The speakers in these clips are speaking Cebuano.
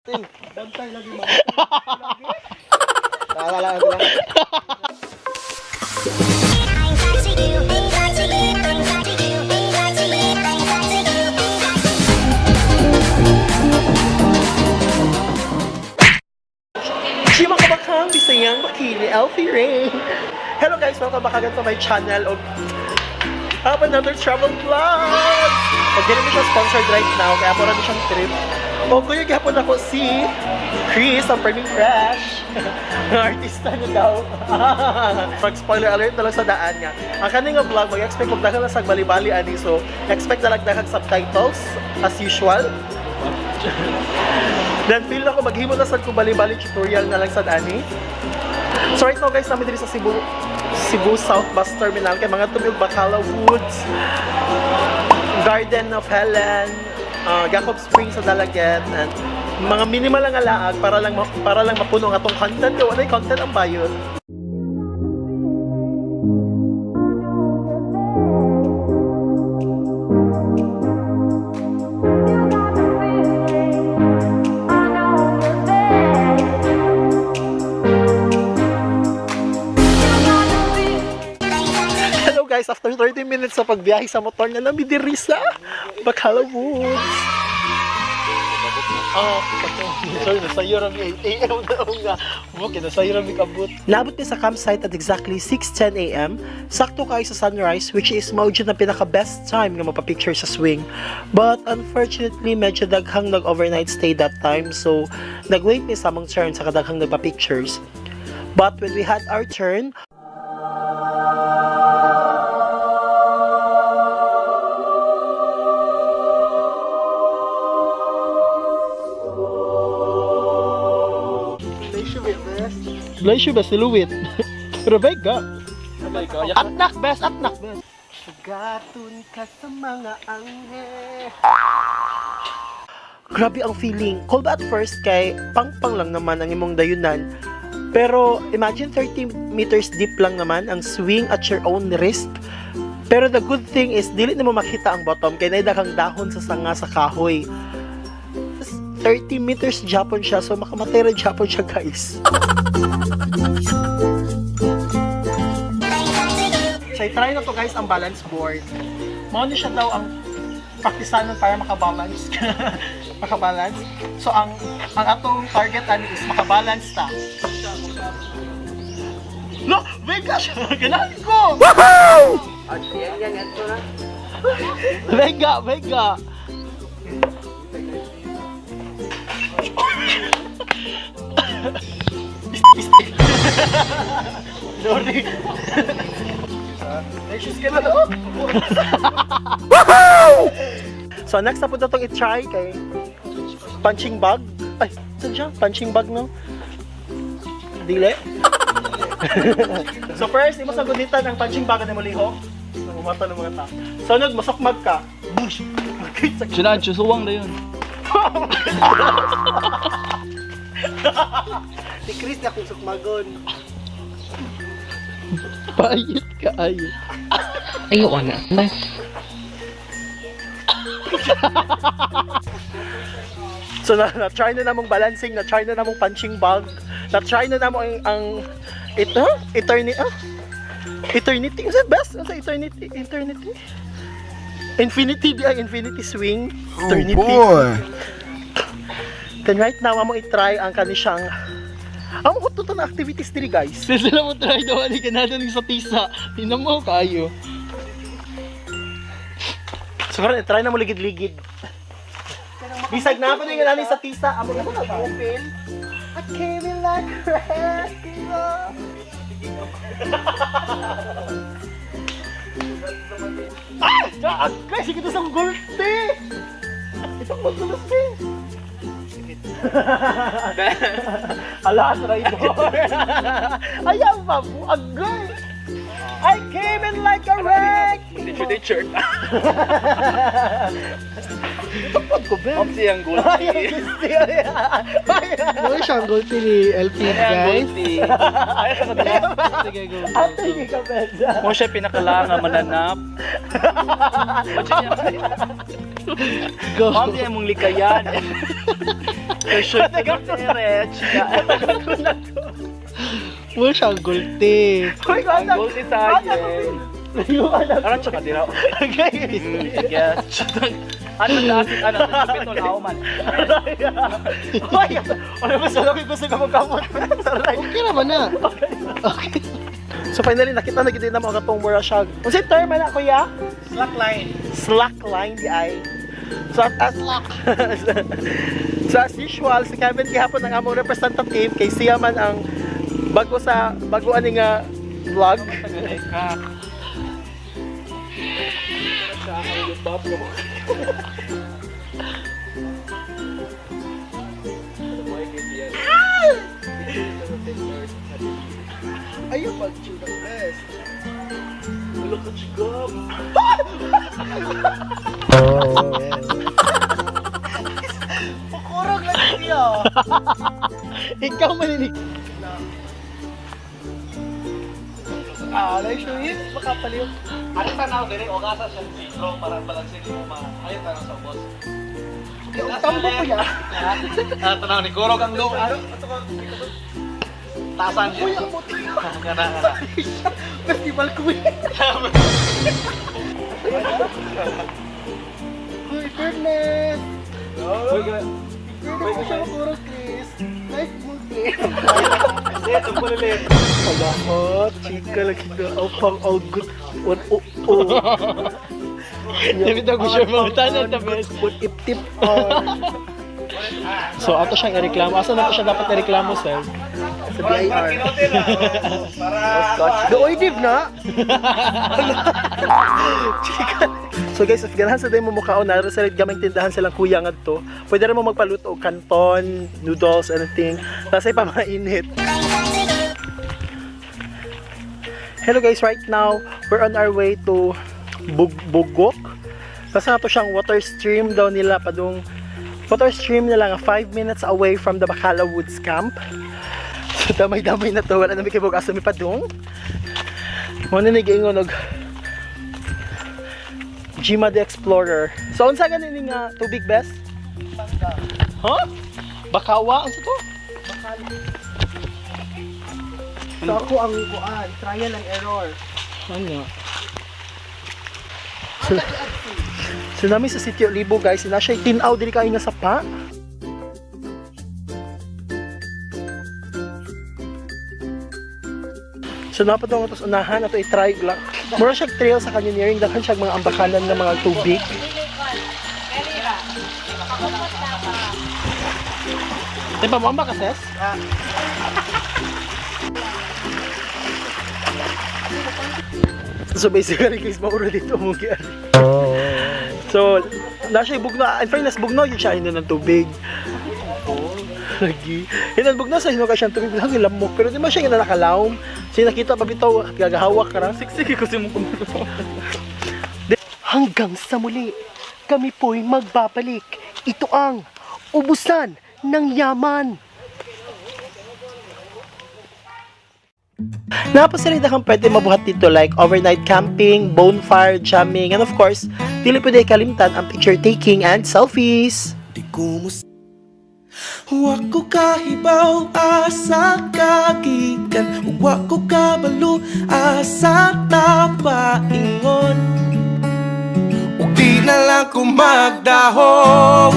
Bantay lagi mo. Naalala ko lang. Chima kabakang, Bisayang Bakini, Elfie Ray. Hello guys, welcome back again to my channel. Og have another travel vlog! Og dili mi siya sponsored right now, kaya mura mi siyang trip. O kuya gihapon ako si Chris, ang Perming Fresh. Ang artista niya daw. Pag spoiler alert na lang sa daan nga. Ang kaning nga vlog, mag-expect og daghan na sa bali-bali ani. So, expect na lang daghang subtitles as usual. Then feel ako maghimo na sad ko bali-bali tutorial na lang sad ani. So right now guys, namin diri sa Cebu Cebu South Bus Terminal kay mga tumig Bacala Woods, Garden of Helen, Jacob Springs sa Dalaguete, and mga minimal lang nga laag para lang mapuno ang atong content. Kay walay content ang bayot. Hello guys, after 30 minutes sa pagbiyahe sa motor na nami diri sa Bacala Woods. Oh, sorry, nasayo rami 8 a.m. na ako nga. Okay, nasayo rami kabut. Naabot mi sa campsite at exactly 6:10 a.m. Sakto kayo sa sunrise, which is mao jud ang pinaka best time nga mapapicture sa swing. But unfortunately, medyo daghang nag-overnight stay that time, so nag-wait mi sa among turn sa kadaghang nagpa-pictures. But when we had our turn, Bless you, best siluwit. Pero vega. Atnak, best, atnak, best. Sugatun ka sa mga anghel. Grabe ang feeling. Cold at first kay pangpang lang naman ang imong dayunan. Pero imagine 30 meters deep lang naman ang swing at your own risk. Pero the good thing is dili nimo makita ang bottom kay naay daghang dahon sa sanga sa kahoy. 30 meters Japon siya, so makamatay ra Japon siya, guys. So, i-try na to guys ang balance board. Mao ni siya daw ang praktisanon para makabalance. Makabalance. So, ang atong target ani is makabalance ta. No, wait gosh, ganahan ko. Woohoo! Vega, Vega. Sorry. Anxious ka na to? So next na po na itong i-try kay punching bag. Ay, saan siya? Punching bag, no? Dili. So first, imo sa gunitan ang punching bag na mo lihok. Nangumata ng mga tao. Sunod, masokmag ka. Bush! Okay, sakit. Sinad, susuwang na yun. Si Chris na kung sukmagon. Payit ka ayo. Ayoko na. Bye. So na, na-try na namong balancing, na-try na namong punching bag, na-try na namong ang ito, eternity, ah? Eternity, is it best? Ano sa eternity? Eternity? Infinity, di ay infinity swing. Eternity. Oh, Then right now, among i-try ang kanisyang among ko na activities diri guys. Sila mo try daw ani ka na sa tisa. Tingnan mo kayo. So karon i-try na mo ligid-ligid. Bisag na ako na yung sa tisa, amo ko na Open. I came in like a wrecking ball. Ah! Agay! Sige to sa gulti! Itong magulos eh! Ala, traitor! Ayaw pa po! Agay! I came in like a wreck! Teacher, teacher. Itupod ko, Ben. Opsi ang Ay, gulti. gusti. Ay, ay. Ano siya ang goal ni LP, Ay, ang guys? gulti. Ay, sa kabila. Sige, go. Go, Ate, go. hindi ka, Ben. Mo siya pinakalanga mananap. Go. Ma'am, di mong likayan. Excursion sa Chika. Wala siya ang gulti. Uy, Ang gulti sa akin. Aran siya kadira. Yes. Ano na ano sa beton ako man. Uy, wala ba sa laki gusto ka magkamot? Okay naman na. Okay. So finally nakita na gid na mo katong mura siya. Unsa term man na, kuya? Slackline. Slackline di ay. So as so as usual, si Kevin gihapon ang among representative kay siya man ang bago sa bago ani nga vlog. Ayaw pag-chill ang best. Ulo ka chigab. Pukurog lang siya. Ikaw maninig. Ah, like siya, baka paliw. Ano tanaw diri o kasa siya sitro para balanse mo ma. Ayo tanaw sa boss. Tambo ko ya. Ah, tanaw ni Kurog ang lo. Ano? Tasan siya. Uy, ang buti. Kana kana. Festival queen. Uy, fairness. Uy, Fairness mo siya makurog, Chris. Nice movie. Ito pulilit. Palahot, chika lagi na ang pang augot. One o o. David ako siya mga tanan tabi. One iptip on. So ato siyang ireklamo. Asa na to siya dapat ireklamo, sir? Sa BIR. Doy div na. Chika. So guys, if ganahan sa day mo mukhaon na sa gamay tindahan silang kuya ngadto. Pwede ra mo magpaluto og canton, noodles, anything. Nasa pa mainit. Hello guys, right now we're on our way to Bugok. Basta na to siyang water stream daw nila padung water stream nila nga 5 minutes away from the Bacala Woods Camp. So damay-damay na to, wala na may kibog asa mi padung. Mo na nag-ingon og Jima the Explorer. So unsa gani ni nga tubig best? Huh? Bakawa unsa to? So ako ang kuan, trial and error. Ano? So, so nami sa Sitio Libo guys, na siya tinaw dili kayo nga sapa. So napad nga tos unahan ato i-try lang. Mura siya trail sa canyoneering, daghan siya mga ambakanan ng mga tubig. Di ba mo ambak ka, Ses? So basically guys, mauro dito mo So, nasa bugno, in fairness, bugno yun siya hinon ng tubig. Lagi. Hinon bugno sa hinon ka siyang tubig, bilang lamok, pero di man siya nga nakalawom. So nakita pa bitaw, gagahawak ka ra. Siksik ko si mo Hanggang sa muli, kami po'y magbabalik. Ito ang ubusan ng yaman. Napasali na kang pwede mabuhat dito like overnight camping, bonfire, jamming, and of course, dili pwede kalimtan ang picture taking and selfies. Di ko mo Wa ko kahibaw asa kagikan. Ug wa ko kabalo asa tapaingon. Ug di na lang ko magdahom.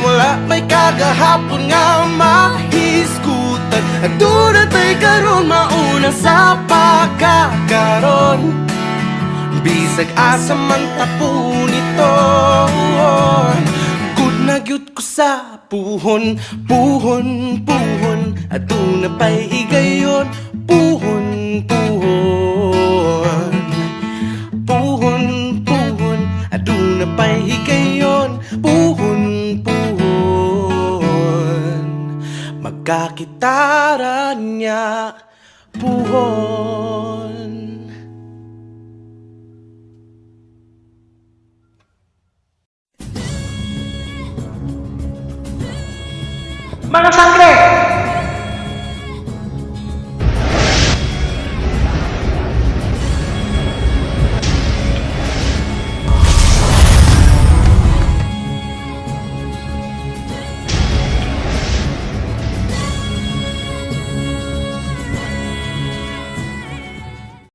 Wala may kagahapon nga mahisgutan. Aduna tay karon mauna sa pagkakaron. Bisag asa man tapo nito, good na gyud ko sa puhon. Puhon, puhon. Aduna pa'y higayon. Puhon, puhon. Puhon, puhon. Aduna pa'y higayon. Puhon, puhon. Magkakitara niya. Puhon.